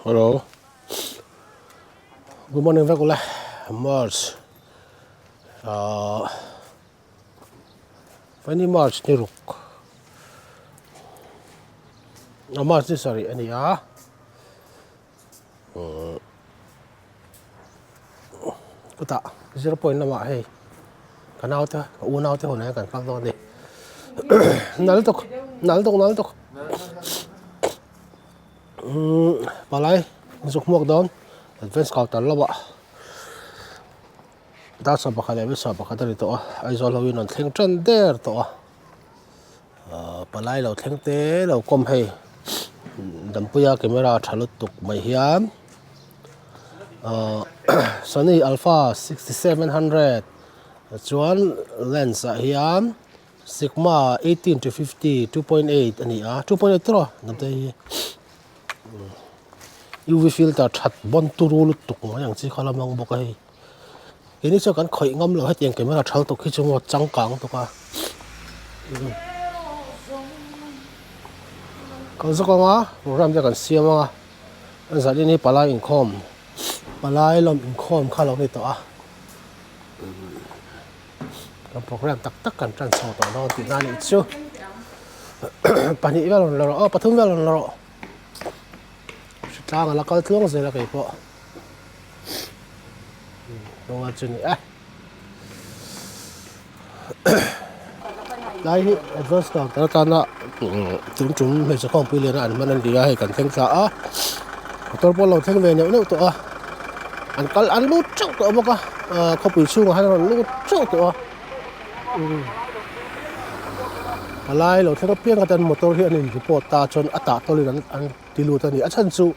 Hello good morning vek ule March ahh Vani March ni ruk a March ni sarih a ni a umm chutah zero point lamah hei ka naute ka unaute ho nen kan kal dawn a ni nal tuk nal tuk nal tuk umm palai zuk hmuak dawn advance counter lamah dar 11 leh 11 a ni tawh a Aizawl ho in an thleng tan der tawh a ahh palai lo thleng te lo kawm hei Dampuia camera tha lutuk mai hian ahh Sony alpha 6700 chuan lens ah hian sigma 18 to 50 2.8 a ni a 2.8 tawh Damte hi uv filter that bawn turu lutuk mai ang chi kha la hmang bawk a hei. Keini chuan kan khawih ngam lo hetiang camera thal tuk hi chu maw changkang tuk a kal zawk ang a program te kan siam ang a an zah hi palai inkhawm palai lawm inkhawm kha lo ni tawh a kan program tak tak kan tan chho tawh dawn tih na nih chu pahnih vel rawn la rawh aw pathum vel rawn la rawh hritlang a la kal tluang zel a keipawh. Hnunga chu ni e. Tlai hi advance counter atana tum tum hmeichhe khawmpui liana an hman a ni a hei kan thleng thla a motor pawh lo thleng ve neuh neuh tawh a an kal an lut teuh tawh bawk a ah khawpui chhungah hian a rawn lut teuh tawh a palai lo thleng apiang atan motor hi an in report ta chuan a tah tawlin an an ti lut a ni a chhan chu.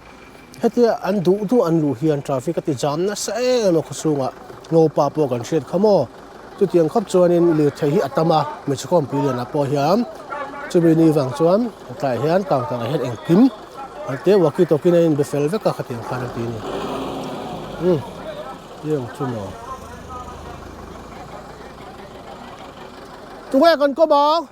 Hetia an duh duh an luh hian traffic a ti jam nasa em a khawchhungah Ngopa pawh kan hriat kha maw? Chutiang khawp chuanin lirthei hi a tam a, hmeichhe khawmpui lianah pawh hian chumi ni vang chuan tlaiah hian counter ah hian engkim an te walkie talkie in a inbe fel vek a khatiang khan an ti a ni. Umm tiang chu maw? Tunge kan kawm ang?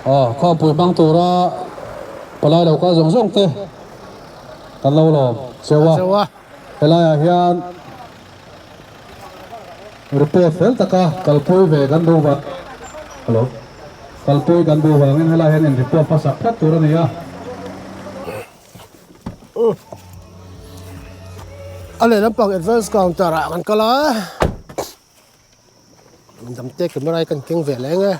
Aw khawmpui hmang tura palai lo kal zawng zawng te kan lo lawm cheu a helaiah hian. Report fel taka kalpui ve kan duh vang Hello kalpui kan duh vangin helai hian in report hmasak phawt tur a ni a. A lehlam pang advance counter ah kan kal a damte camera hi kan keng ve leng e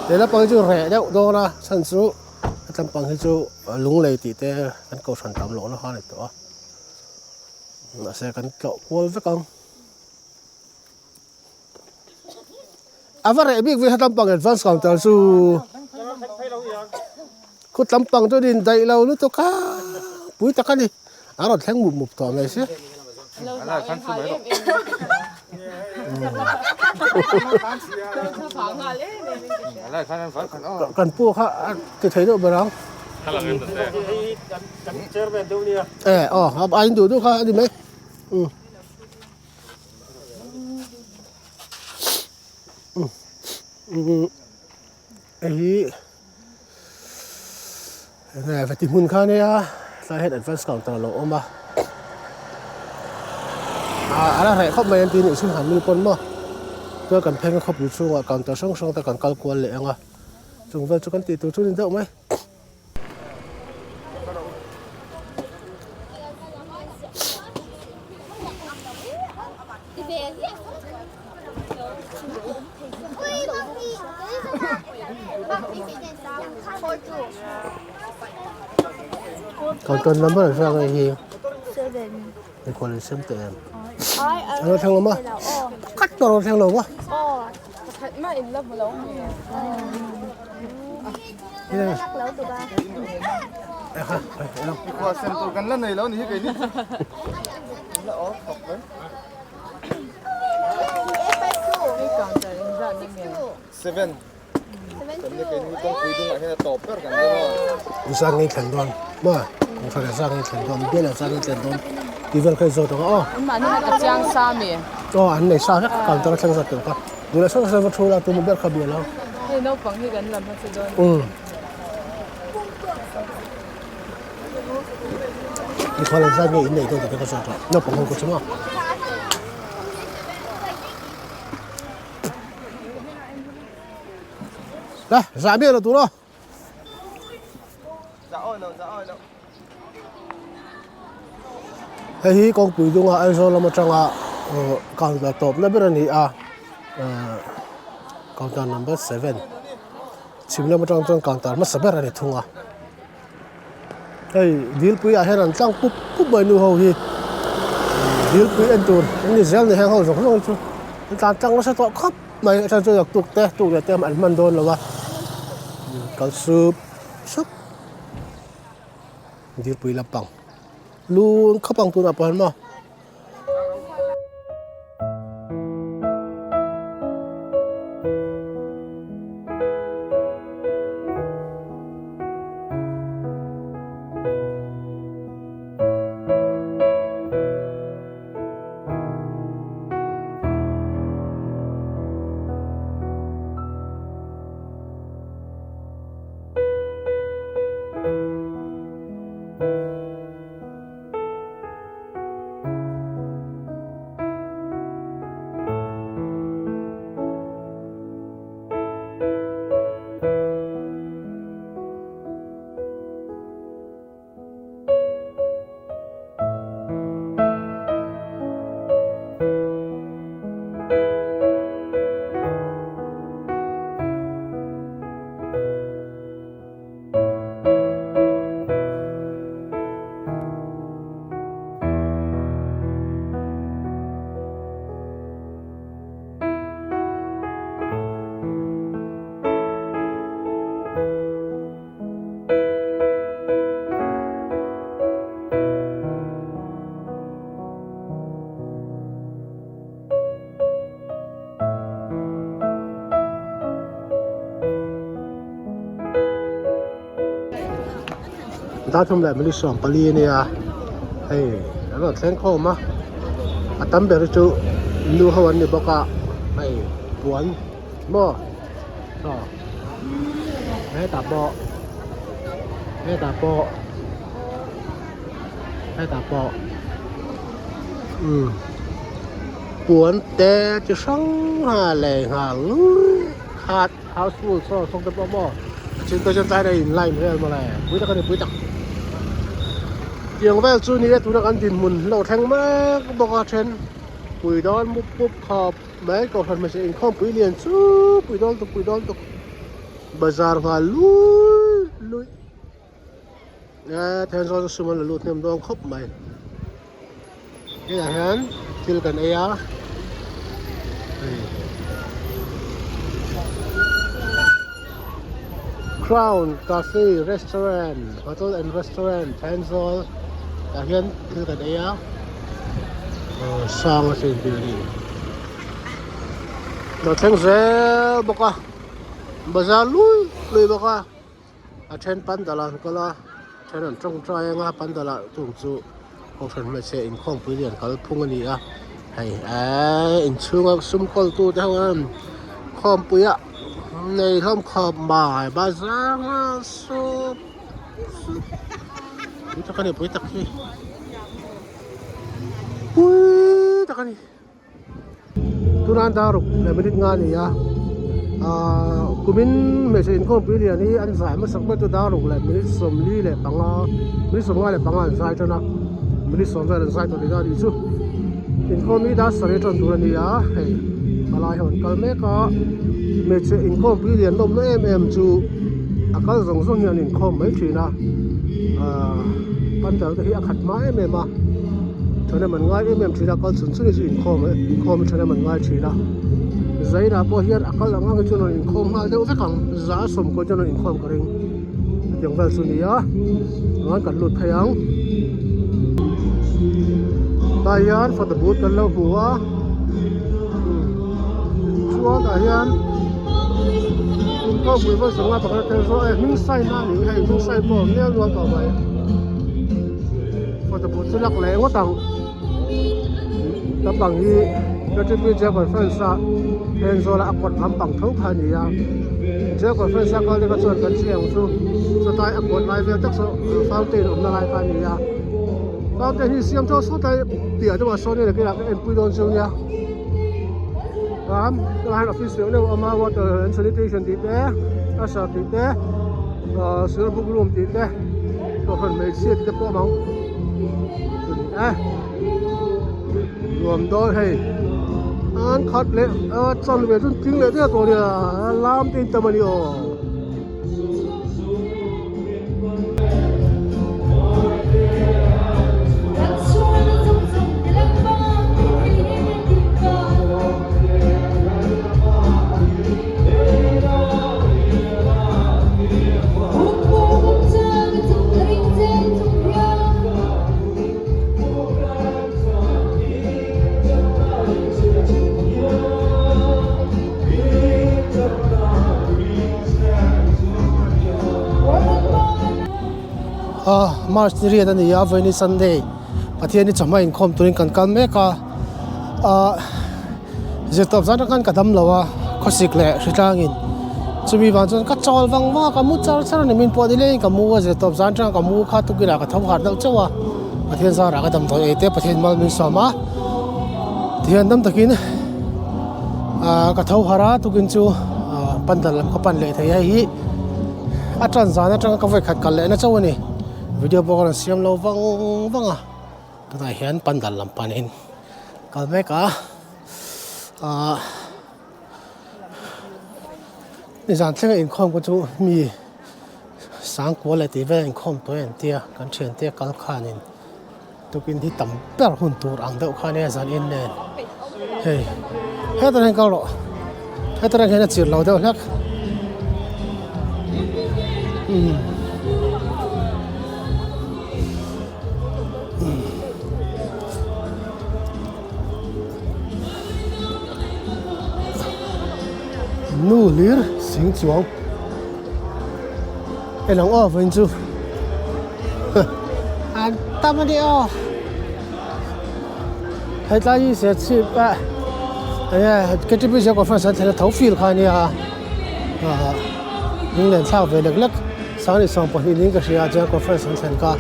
lehlam pang hi chu reh deuh dawn a chhan chu hetlem pang hi chu lunglei tih te kan kohhran tam lohna kha a ni tawh a. Mahse kan tlawh kual vek ang. A va reh bik ve hetlem pang advance counter chu khu tlam pang chu in daih lo lutuk a pui tak a ni a rawn thleng mup mup tawh mai sia. Kan pu kha a ti thei deuh ber ang. E aw a in duh duh kha a ni mai um um hei hi enge veti hmun kha ania tlai hian advance counter a lo awm a ah a la reh khawp mai an tih nih chu han mil pawn maw chuan kan pheng khawpui chhungah counter hrang hrang te kan kal kual leh ang a chung vel chu kan tih tur chu a ni deuh mai. Counter number an hriat ang hei hi mikhual in sem teh em an lo thleng lo maw pakhat pawh a lo thleng lo maw. Zan ngei thlen dawn maw kohhran ah zan ngei thlen dawn bial ah zan ngei thlen dawn tih vel kha i zawt ang a aw. Aw an nei sa vek counter a thleng zawt tur kha duh leh sawn sawn va thu la tumah ber kha bia lo. Umm. Mikhual an zat nge in nei dawn tih te ka zawt a naupang ho ka chhung a. La zah miah lo tur aw. Hei hi kawngpui dunga Aizawl lam atanga counter tawpna ber a ni a counter number seven chhim lam atang chuan counter hmasa ber a ni thung a. Hei dilpui ah hian an tlang pup pup mai nu ho hi dilpui en tur an ni zel ni heng ho zawng zawng hi chu an tlan tlang nasa tawh khawp mai a chhan chu tuk te tuk leh te an hman dawn lo a kal sup sup dilpui lampang lun khawp ang tunah pawh hian maw. Dar thum leh minute 14 a nia hei an rawn thleng khawm a a tam ber hi chu nu ho an ni bawk a hei puan maw saw hetah pawh hetah pawh hetah pawh umm puan te chi hrang hrang a lei nghal khat house full saw sawng te pawh maw a then te chuan tlai a in line vel mawle pui tak a ni pui tak tiang vel chu ni e tuna kan dinhmun lo thleng mek bawk a then pui dawn mup mup khawp mai kohhran hmeichhe inkhawm pui lian chu pui dawn tuk pui dawn tuk bazar nghal lui lui. Thenzawl chu sum an la lut hnem dawn khawp mai hetah hian thil kan ei a hei Crown Cafe Restaurant Hotel and Restaurant Thenzawl tah hian thil kan ei a sang a sin tih a ni lo thleng zel bawk a bazar lui lui bawk a. A then pandal ah an kal a then an tawngtai anga pandal ah chung chu kohhran hmeichhe inkhawmpui lian kal phung a ni a hei eee inchhunga sum kawl tu te ho hian khawmpui ah nei hlawm khawp mai bazar nghal sup sup pui tak a ni pui tak hi pui tak a ni. Tunah dar ruk leh minute nga a ni a ahh kumin hmeichhe inkhawmpui lian hi an zai hmasak ber chu dar ruk leh minute 45 minute 55 an zai tan a minute sawm vel an zai tawh tihna a nih chu inkhawm hi dar sarih atang tur a ni a hei palai ho an kal mek a hmeichhe inkhawmpui lian nawmna em em chu a kal zawng zawng hian an inkhawm mai thin a ahh pandal te hi a khat hma em em a. Thahnem an ngai em em thin a kal chhun chhun hi chu inkhawm inkhawm hi thahnem an ngai thin a zainah pawh hian a kal ang ang hi chuan rawn inkhawm nghal deuh vek ang za a sawm kawi chuan rawn inkhawm ka ring hetiang vel chu a ni a chuan kan lut phei ang tah hian photo booth kan lo hmu a chuan tah hian. Inkhawmpui vawi sawmnga pakhat a tel zawh e, hming sign a nih hei hming sign pawh a awm nel nual tawh mai. Photo booth chu lak leh ngawt ang. Lampang hi KTP Jail Conference a Aizawl a a kawt lampang tho kha a ni a. Jail Conference a kal te kha chuan kan hria ang chu chawtlai a kawt lai vel tak saw fountain awmna lai kha a ni a. Fountain hi siam tho sawt a piah deuhah sawn in nakinah ka enpui dawn chu nia. Ram tunah hian office neuh neuh a awm a water and sanitation tih te usher tih te ahh silver book room tih te kohhran hmeichhia tih te pawh a awm ang chu ni e nuam dawn hei an khat leh a chanve chu tling leh der tawh nia lam te in tam a ni aw. March ni riat a ni a vawiin Sunday Pathian hi chawhma inkhawm turin kan kal mek a ahh zirtawp zan atang khan ka dam lo a khawsik leh hritlangin chumi vang chuan ka chawl vang vang a ka mu char char a ni min pawh nilengin ka mu a zirtawp zan atanga ka mu kha tukinah ka tho harh deuh chauh a Pathian zarah ka damdawi ei te Pathian mal min sawm a tihian dam takin ahh ka tho harh a tukin chu ahh pandal lam ka pan leh thei hei hi a tan zan atanga ka vawikhat kal lehna chauh a ni video pawh ka rawn siam lo vang vang a tunah hian pandal lam panin kal mek a ahh nizan thlenga inkhawm kha chu mi sangkua leh tih vel inkhawm tawh a entir a kan thiante kal khanin. Tukin hi tam ber hun tur ang deuh kha ania zan in nen hei hetah hian kal rawh hetah hian a chirh lo deuh hlek umm nu hlir sing chuang en ang aw vawiin chu. An tam a ni aw hetlai hi serchhip a enge ktp zia conference an thlen a tho feel kha a nia ah lunglen thlak ve lek lek sanghnih 20 niin ka hria a chuan conference an thlen kha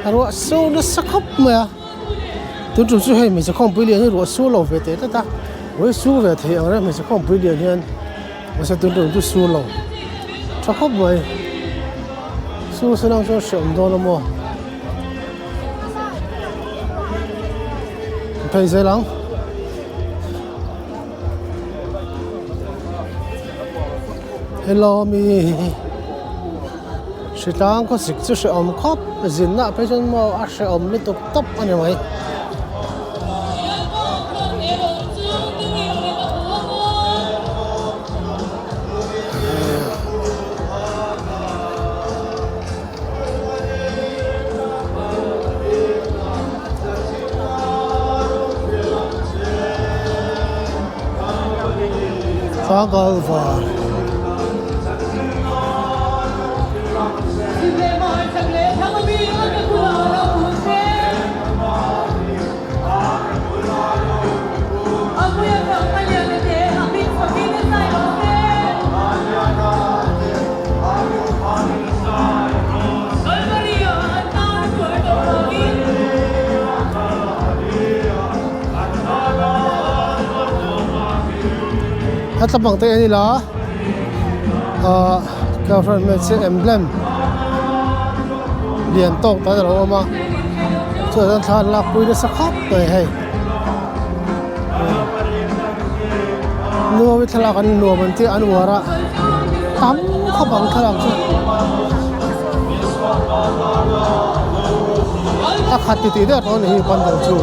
a ruah sur nasa khawp mai a tun tum chu hei hmeichhe khawmpui lian hi ruah sur lo ve teh tlat a ruah hi sur ve thei ang reng hmeichhe khawmpui lian hian. Mahse tun tum chu sur lo tha khawp mai sur se lang chuan hreawm dawn a maw phei zel ang hello mi hritlang khawsik chu hreawm khawp zinna phei chuan maw a hreawm lutuk tawp a ni mai. Tlangal var. A tla bang te en ila ahh girlfriend hmeichhia emblem lian tawk tan alo awm a chuan an thla an lak pui nasa khawp mai hei nuawi thlalak an nuam an tih an uar a tam khawp ang thlalak chu a khat ti tih deuh tawh a ni hi bundle chu.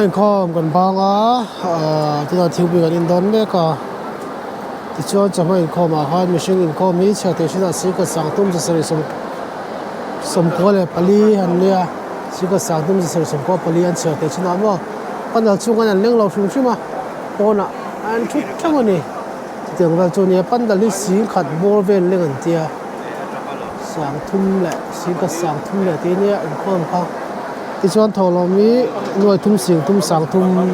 Chawhma inkhawm kan bang a, ahh tunah thingpui kan in dawn mek a, tichuan chawhma inkhawmah khan mihring inkhawm hi chhiar theih hrinah singkhat sangtum zasarih sawm sawmkua leh pali an nia, singkhat sangtum zasarih sawmkua pali an chhiar theih chinah maw panel chhungah an leng lo hrim hrim a, pawnah an thut theuh a ni, chutiang vel chu a nia pandal hi singkhat bawr vel leng an tia, sangthum leh singkhat sangthum leh tih ania inkhawm kha. Tichuan thawhlawm hi nuai thum sing thum sang thum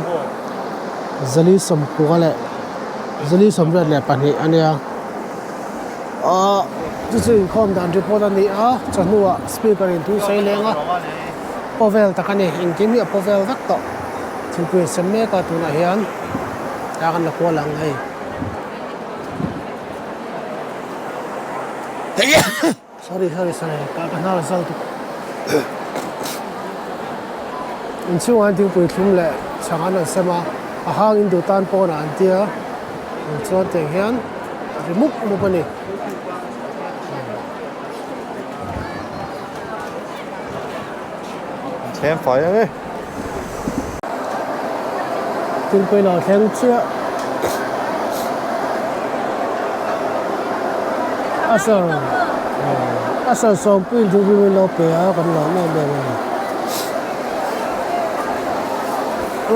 zali sawmkua leh zali sawmriat leh pahnih a nia. Ahh chu chu inkhawm dan report a ni a, chawhnuah speaker in thu sawi leng a, paw vel tak a ni, engkim hi a paw vel vek tawh. Thingpui a sem mek a tunah hian tlai kan la kual ang hei. Sorry sorry sorry ka ka hnar zal tuk. Inchhungah hian thingpui thlum leh chhang an rawn sem a, a hang in duh tan pawnah an tia chuan tiang hian ri mup mup a ni. Thleng fai ang e. Thingpui lo thleng chiah. A sir a sir sawmpuiin thingpui min lo pe a kan lawm em em a ni.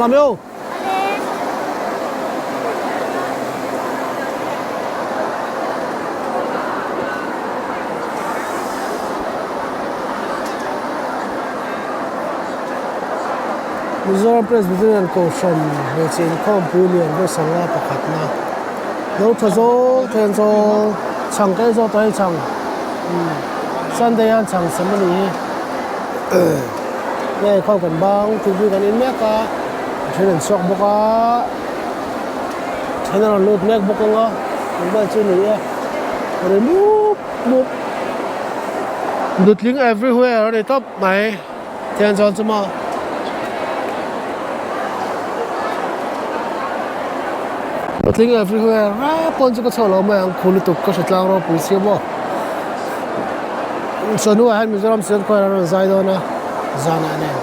Lam yo. Mizoram Presbyterian Kohhran hmeichhe inkhawmpui lian vawi sanga pakhatna lo tha zawng Thenzawl chhang ka ei zawk tawh hei chhang Sunday a chhang sem a nih hi. Nge khaw kan bang thingpui kan in mek a a then an chhuak bawk a then a rawn lut mek bawk ang a an bal chu ni e a ri mup mup nutling everywhere a ni tawp mai tiang chuan chu maw nutling everywhere rap pawn chu ka chhuak lo mai ang khu lutuk ka hre tlang ropui sia maw. Chawhnuah hian Mizoram State Choir an rawn zai dawn a, zanah nen.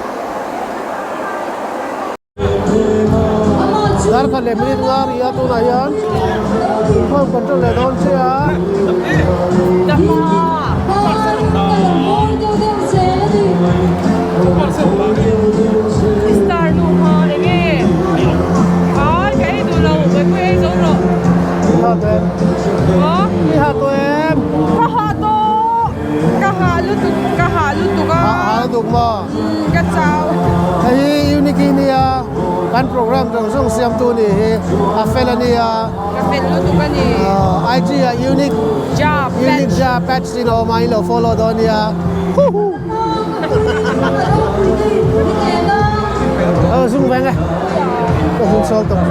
Darkhat leh minute nga ri a tunah hian phone control leh dawn che a. I ha tawh em? Ka ha tawh! Ka ha lutuk, ka ha lutuk a. Ha lutuk maw? Ka chau. Hei hi Unity nia kan program zawng zawng siamtu ni hi a fel a nia. Ka fel lutuk a ni. IG ah Unique Ja Patch. Unique Ja Patch tin a awm a, in lo follow dawn nia. Huhu. Ờ zung veng e. Ka zung sawl tawh.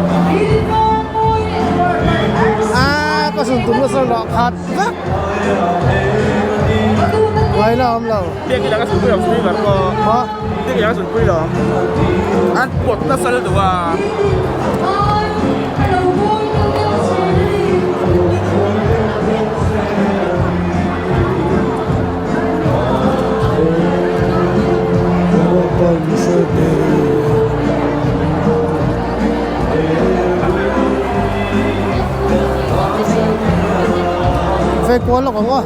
Ah ka zung tum nasa lo khat vek. Ngai la awm lo. Biak ila ka zun pui lo streamer pawh. Ha? Biak ila ka zun pui lo. An pawt nasa lutuk a. Ve kual lawk ang aw.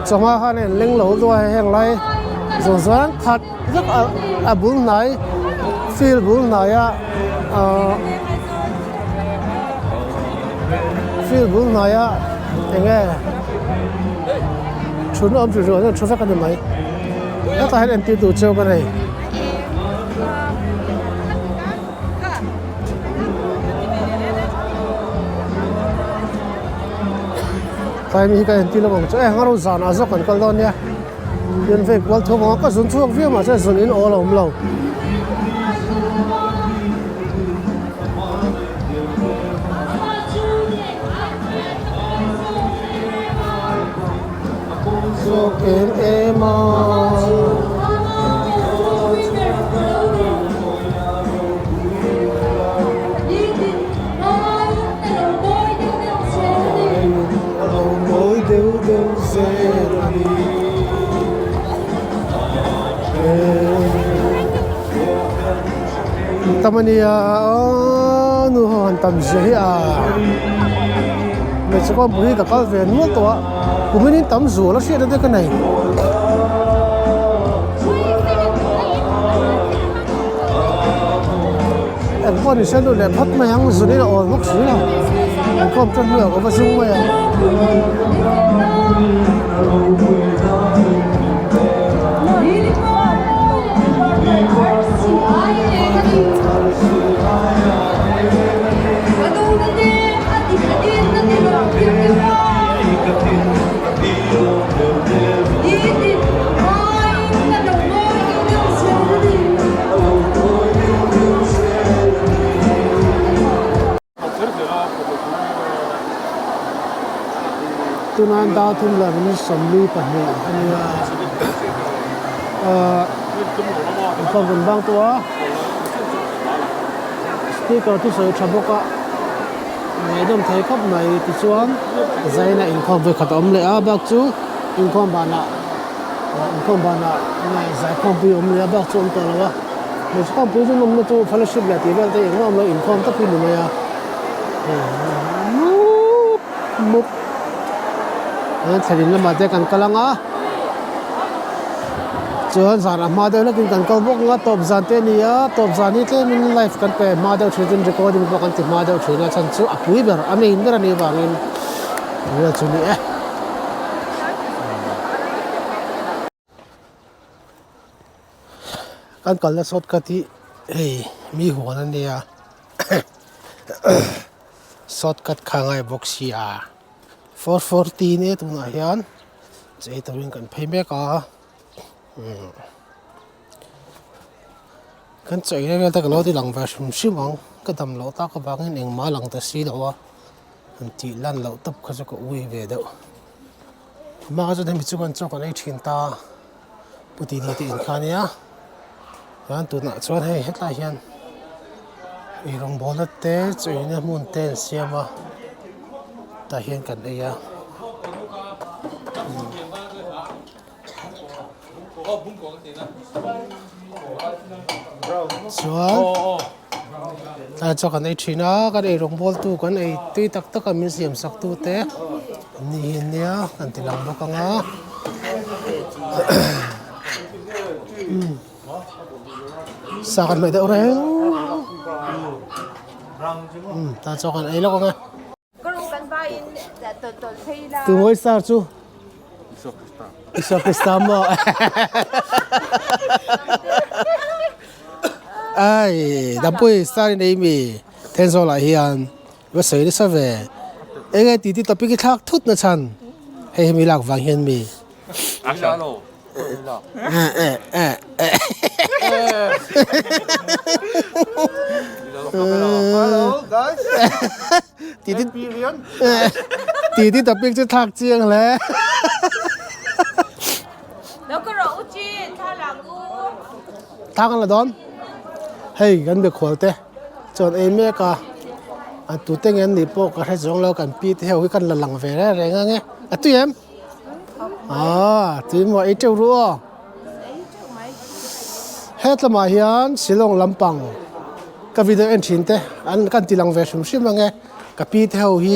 Chawhma khan a inleng lo duai a heng lai zawng zawng khat vek a a bul hnai field bul hnaia ahh field bul hnaia eng nge thutna awm chu chu thu vek a ni mai hetah hian entir tur cheu ka nei. Tlai mi hi ka entir lawk ang chu e ngaro zanah zawk kan kal dawn nia tin vei kual thum ang a ka zun chhuak viau mahse zun in awl a awm lo. em em a. A lo mawi deuh deuh zel a ni. Tam a nia aw nu ho han tam zia hi a hmeichhe kawngpui hi ka kal ve nual tawh a kumin in tam zual a hriat na te ka nei. Eng pawh ni se lut leh phawt mai ang zun in a awl bawk si lo inkhawm tan hnuaiah ka va zung mai ang. Tuna dar thum leh minute 42 a nia ahh inkhawm kan bang tawh a speaker thusawi tha bawk a ngaihdawm thei khawp mai tichuan zaina inkhawm vawikhat a awm leh a bak chu inkhawm banah inkhawm banah zaikhawmpui a awm leh a bak chu a awm tawh lo a. Hmeichhe pui chu nawmna chu fellowship leh tih vel te engmah awm lo inkhawm tak hi ni mai a mup mup chuan thlalin lamah te kan kal ang a chuan zanah hma deuh hlakin kan kal bawk ang a tawp zan te a ni a tawp zan hi tlemin live kan pe hma deuh thin chuan recording pawh kan ti hma deuh thin a chhan chu a pui ber a main ber a nih avangin vel chu ni e. Kan kalna shortcut hi hei mi huan a nia shortcut kha a ngai bawk sia 440 nia tunah hian chei turin kan phei mek a umm kan chei na vel te ka lo ti lang ve hrim hrim ang ka dam loh tak avangin engmah a lang ta si lo a han tih lan loh tawp kha chu ka ui ve deuh. Hma chuan hemi chu kan chaw kan ei thin ta pu ti ni te in kha ania chuan tunah chuan hei hetlai hian ei rawngbawlna te chaw eina hmun te an siam a tah hian kan ei a. Chuan tlai chaw kan ei thin a kan ei rawngbawl tu kan ei tui tak tak a min siam sak tu te an ni hi ania kan ti lang bawk ang a sa kan hmeh deuh reng tlai chaw kan ei lawk ang e. Tungawi star chu Isua Krista maw Ai Dampui star in ei mi Thenzawl ah hian va sawi nasa ve enge tih te topic hi thlak thut na chhan hei hemi lak vang hian mi Tih ti topic chu thlak chiang hle. Thla kan la dawn. Hei kan mikhual te chuan ei mek a. A tute nge an nih pawh ka hre chuang lo kan pi te ho hi kan la lang ve reng reng ang e. A tui em? Aa tui maw ei teuh ru aw. Hetlamah hian Shillong lampang ka video en thin te an kan ti lang ve hrim hrim ang e ka pi te ho hi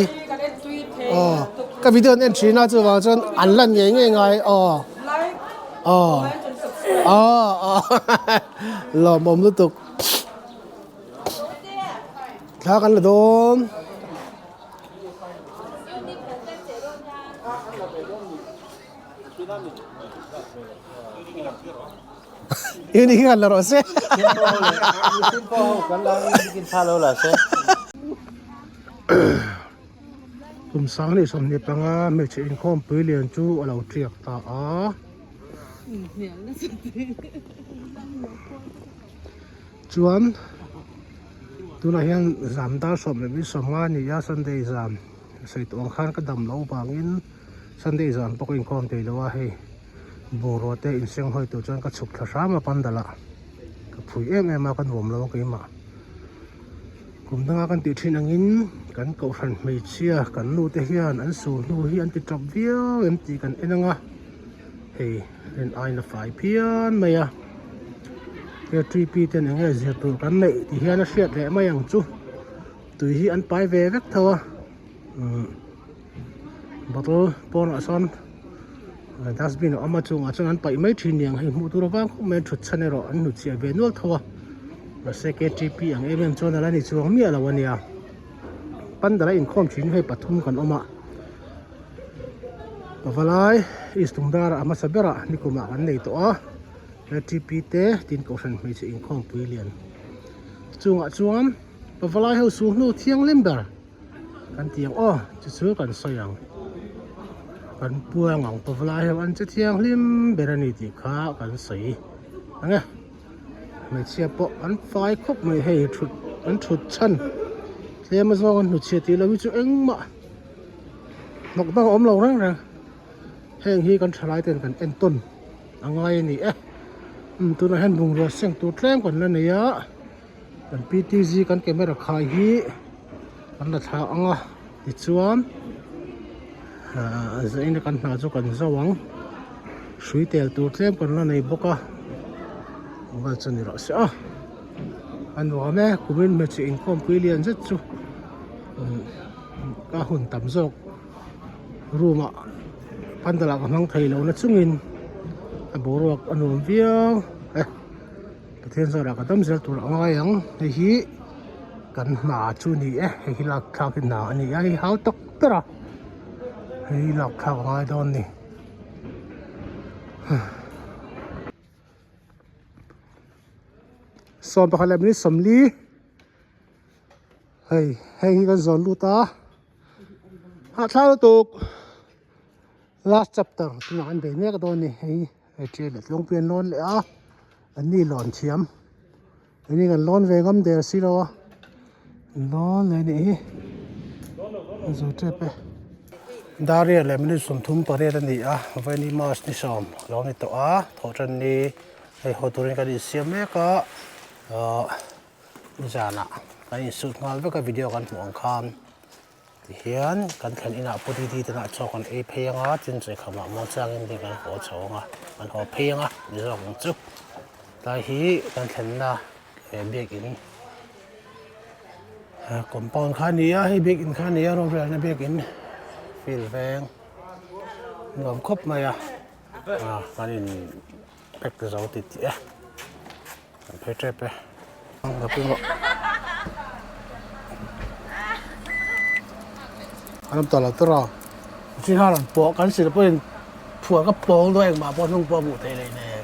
aw ka video an en thin a chuvang chuan an lan ngei ngei ngai aw aw aw aw lawmawm lutuk thla kan la dawn. Ini hi kan la rawh se. Kum 2025 hmeichhe inkhawmpui lian chu a lo tiak ta a. Chuan tunah hian zam dar 15 a ni a Sunday zam sawi tawh ang khan ka dam loh vangin Sunday zan pawh ka inkhawm thei lo a hei. Bungrua te inseng hawi tur chuan ka chhuk thla hram a pandal ah ka phui em em a ka nuam lo a keimah. Kum danga kan tih thin angin kan kohhran hmeichhia kan nu te hian an sur hnu hi an ti tap viau em tih kan en ang a, hei rin aiin a fai phian mai a. K3P ten eng nge zir tur kan neih ti hian a hriat leh mai ang chu tui hi an pai ve vek tho a umm bottle pawnah sawn dustbin a awm a chungah chuan an paih mai thin niang hei hmuh tur avang khawp mai a thut chhan erawh an hnutchhiah ve nual tho a mahse K3P ang em em chuan a la ni chuang miah lo a nia pandal a inkhawm thin hi hei pathum kan awm a pavalai East Lungdar ah a hmasa berah nikumah kan nei tawh a. Ktp te tin kohhran hmeichhe inkhawmpui lian chungah chuan pavalai ho su hnu thianghlim ber kan ti ang aw chu chu kan sawi ang kan puang ang pavalai ho an che thianghlim ber a ni tih kha kan sawi ang e hmeichhia pawh an fai khawp mai hei thut an thut chhan tlem a zawng an hnutchhiah tih loh hi chu engmah hnawk dang a awm lo reng reng heng hi kan thalai ten kan entawn. A ngai a ni e. Umm tunah hian bungrua seng tur tlem kan la nei a, kan PTG kan camera khai hi kan la thla ang a, tichuan ahh zaina kan hna chu kan zo ang, hrui tel tur tlem kan la nei bawk a, ang vel chu ni rawh se a, a nuam e kumin hmeichhe inkhawmpui lian zet chu umm ka hun tam zawk. Room ah pandal ah ka hmang thei lo na chungin a boruak a nuam viau e Pathian zawrah ka dam zel tur a ngai ang hei hi kan hna chu a ni e hei hi lak thlak hi hna a ni a hei hau tak ber a hei hi lak thlak a ngai dawn a ni. Sawmpakhat leh minute 40 hei heng hi kan zawn lut a. Hahthlak lutuk last chapter tunah an bei mek dawn a ni hei hei ṭial leh tlawngpui an lawn leh a an ni lawn thiam an ni kan lawn ve ngam der si lo a an lawn leh a nih hi a zo tep e Dariat leh minute 38 a ni a vawiin March ni 10 a lo ni tawh a thawhṭan ni hei haw turin kan insiam mek a ahh. Nizanah kan insut nghal vek a video kan hmuh ang khan tihian kan thlen inah Pu Didi te nah chaw kan ei phei anga tin chawikhamah muangchangin ding kan haw chho anga kan haw phei anga ni zawk ang chu tlai hi kan thlenna eh biakin compound kha a ni a hei biakin kha a ni a rorelna biakin field veng nuam khawp mai a ah kan in pack zo titih e. Kan phei tep e. Ka pawimawh. An awm tawh lo tur aw. Chin ha rawn pawh kan sil pawhin phuar ka pawng dawn engmah pawh hnung pawh a hmuh theih leh nen.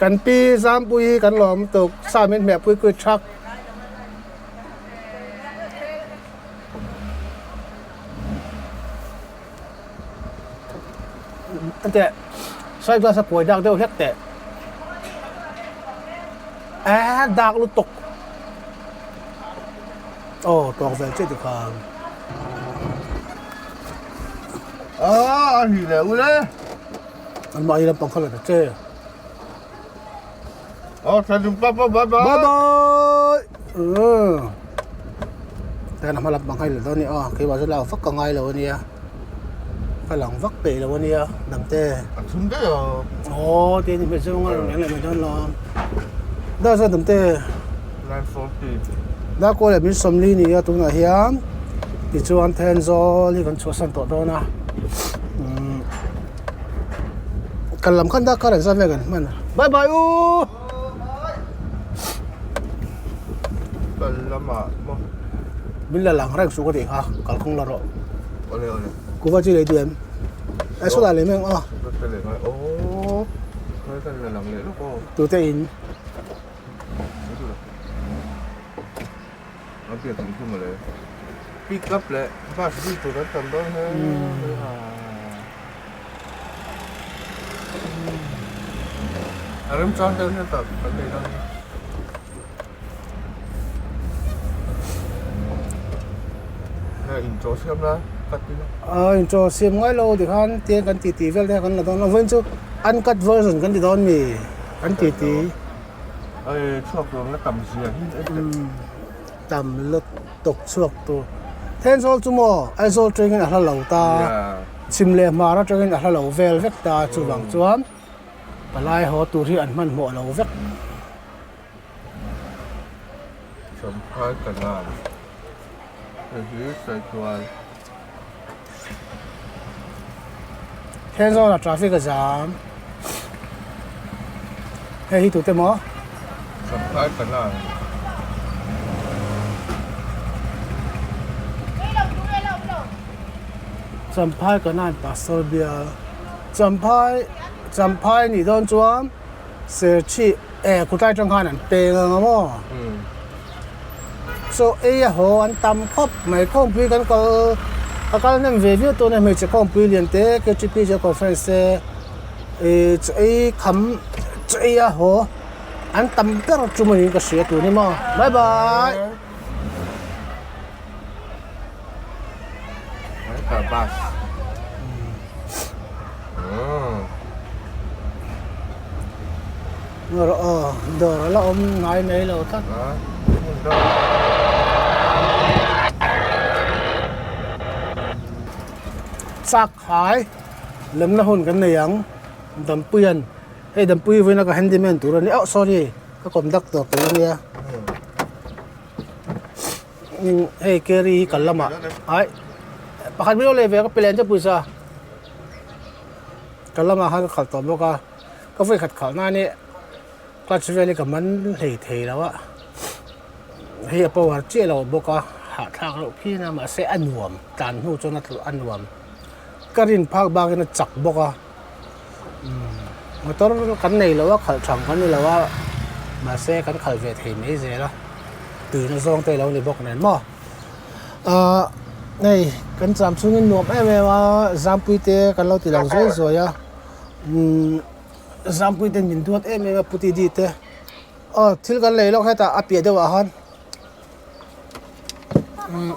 Kan pi Zampuii kan lawm tuk sa min hmeh pui kui thak. Teh sai glass a kuai dak deuh hlek teh eh dak lutuk aw tawk vel chiah tikhan Ah, a ri leh ule. An mahni lampang kha la ta che. Aw, thla pa pa bye bye. Bye bye. Ừ. Tan hma lampang kha i la dawn a ni aw, keimah chu lak vak ka ngai lo a nia. Ka lang vak peih lo a nia damte. A thum daih a. Aw, ti a ni hmel chu ngai reng leh mai dawn lo. Dah zawk damte. 9:40. Dar kaw leh min 40 ni a tunah hian tichuan Thenzawl hi kan chhuahsan tawh dawn a. Umm. Kal lam khan dak kar engzat nge kan hman a bye bye u Kal lamah maw min la lang reng suh ka tih kha kal kawng la rawh Awle awle Kuva chi lei duh em e sawlai leh mai ang aw Ka leh ngai aw Ka la lang leh lawk aw Tute in An pian thung thung ale. Pick up leh bus zui tur an tam dawn he. A remchang deuh hian tak kan nei dawn. Hei intro siam la cut ila. A intro siam ngai lo tikhan tiang kan titi vel te kha kan la dawn lo vawiin chu uncut version kan ti dawn mi kan titi. Hei chhuak tur la tam zia hi en teh. Tam lutuk chhuak tur. Thenzawl chu maw Aizawl tengin a hla lo ta chhim leh hmar atangin a hla lo vel vek ta chuvang chuan palai haw tur hi an hmanhmawh lo vek. Champhai Canal hei hi Saitual. Thenzawl ah traffic a zam. Hei hi tute maw? Champhai Canal. Champhai Canal Pastor Bial. Champhai Champhai nih dawn chuan Serchhip eh khutlai atang khan an peng ang a maw? Chaw ei a haw an tam khawp mai khawmpui kan kal a kal hnem ve viau tawh a nia hmeichhe khawmpui lian te KTP che conference te ih chaw ei kham chaw ei a haw an tam ber tum a niin ka hria tun hi maw bye bye. Bus. Ngawr aw dawr a la awm ngai mai lo tlat. Chak khai lemna hun kan nei ang Dampuia'n hei Dampui vawiin a ka handyman tur a ni oh sorry ka conductor tur a nia. Hei carry hi kal lamah ai pakhat min lo lei ve ka pe leh ang che pawisa kal lamah khan ka khalh tawh bawk a ka vawi khat khalh nan hi clutch vel hi ka man hlei thei lo a hei a power chiah lo bawk a hahthlak reuh phian a mahse a nuam tlan hnu chuan a tlu a nuam ka rin phak bakin a chak bawk a. Motor kan nei lo a khalh thang kan ni lo a mahse kan khalh ve thei mai zel a tuina zawng te lo ni bawk nen maw ahh hei kan cham chhungin nuam em em a zampui te kan lo ti lang zuai zuai a umm zampui ten min duat em em a pu tidi te aw thil kan lei lawk hetah a piah deuh ah khan umm.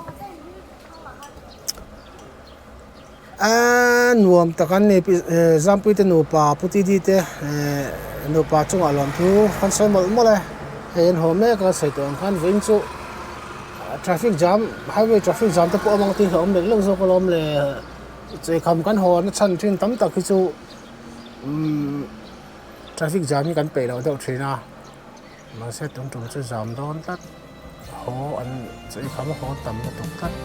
Aaa nuam tak an ni Zampui te nupa Pu Tidi te nupa chungah lawmthu kan sawi mawlh mawlh e hei an haw mek a sawi tawh ang khan vawiin chu traffic jam highway traffic jam te pawh a awm ang tih hlauhawm lek lek zawk alawm le cheikham kan haw na chhan thin tam tak hi chu umm traffic jam hi kan peih loh deuh thin a mahse tun tum chu jam dawn tlat. Haw an cheikham a haw tam lutuk tlat.